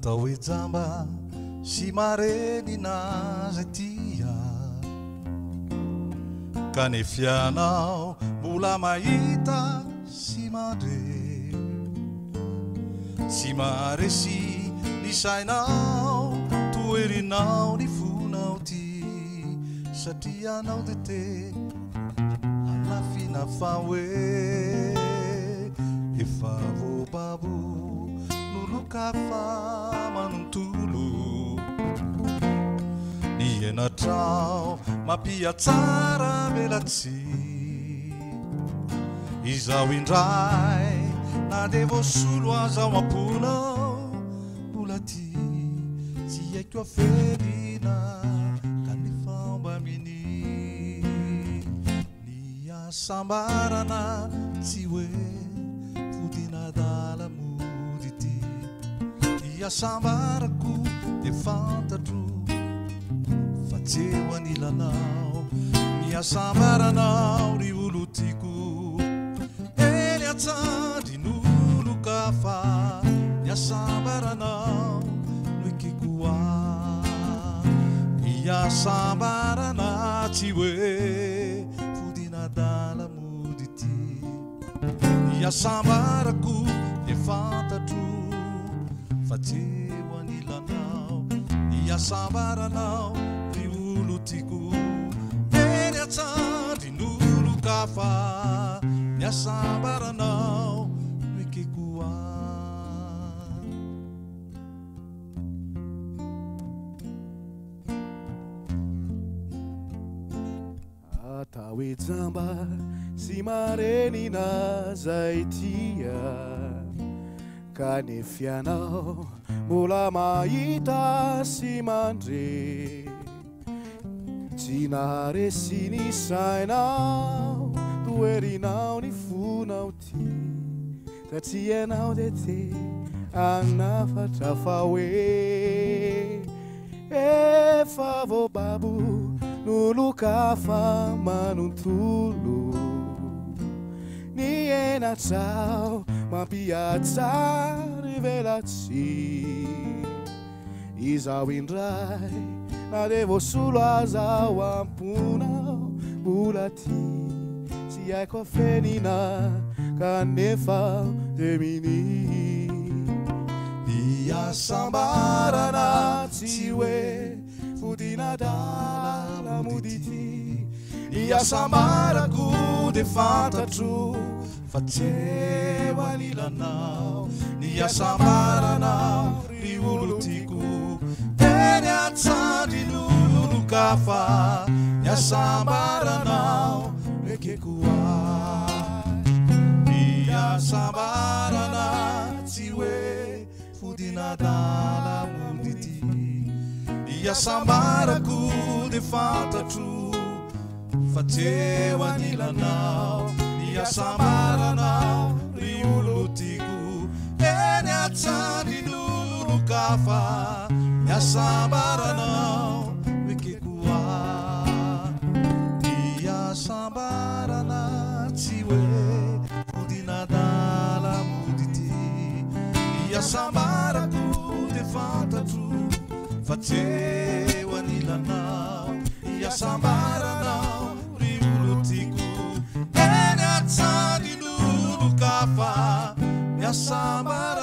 Atao hoe jamba sy marenina zay tia, kanefa ianao mbola mahita sy mandre. Tsy maharesy ny sainao, toherinao ny fonao ty, satria ianao dia te hanafina fa hoe efa voababo n'olon-kafa manontolo. Ny henatrao mampihatsara velatsihy. Izaho indray na dia voasolo aza ao am-ponao, mbola tia tsy haiko afenina, kanefa mba minia. Ny hasambarana tsy hoe fodian'adala mody ity. Ny hasambarako dia fantatro fa tsy eo anilanao. Ny hasambaranao ry olo-tiako, eny an-tsandrin'olon-kafa. Ny hasambaranao no ekeko ahy. Ny hasambarana tsy hoe fodian'adala mody ity. Ny hasambarako dia fantatro fa tsy eo anilanao. Ny hasambaranao ry olo-tiako, eny an-tsandrin'olon-kafa. Ny hasambaranao no ekeko ahy. Atao hoe jamba sy marenina zay tia, kanefa ianao mbola mahita sy mandre. Tsy naharesy ny sainao, toherinao ny fonao ty, satria ianao dia te hanafatra fa hoe efa voababo n'olon-kafa manontolo. Ny henatrao mampihatsara ivelatsihy. Izaho indray na dia voasolo aza ao am-ponao, mbola tia tsy haiko afenina, kanefa dia minia. Ny hasambarana tsy hoe fodian'adala mody ity. Ny hasambarako dia fantatro fa tsy eo anilanao. Ny hasambaranao ry olo-tiako, eny an-tsandrin'olon-kafa. Ny hasambaranao no ekeko ahy. Ny hasambarana tsy hoe fodian'adala mody ity. Ny hasambarako dia fantatro fa tsy eo anilanao. Ny hasambaranao ry olo-tiako, eny an-tsandrin'olon-kafa. Ny hasambaranao no ekeko ahy. Ny hasambarana tsy hoe fodian'adala mody ity. Ny hasambarako dia fantatro fa tsy eo anilanao. Ny hasambaranao ry olo-tiako, eny an-tsandrin'olon-kafa. Ny hasambaranao.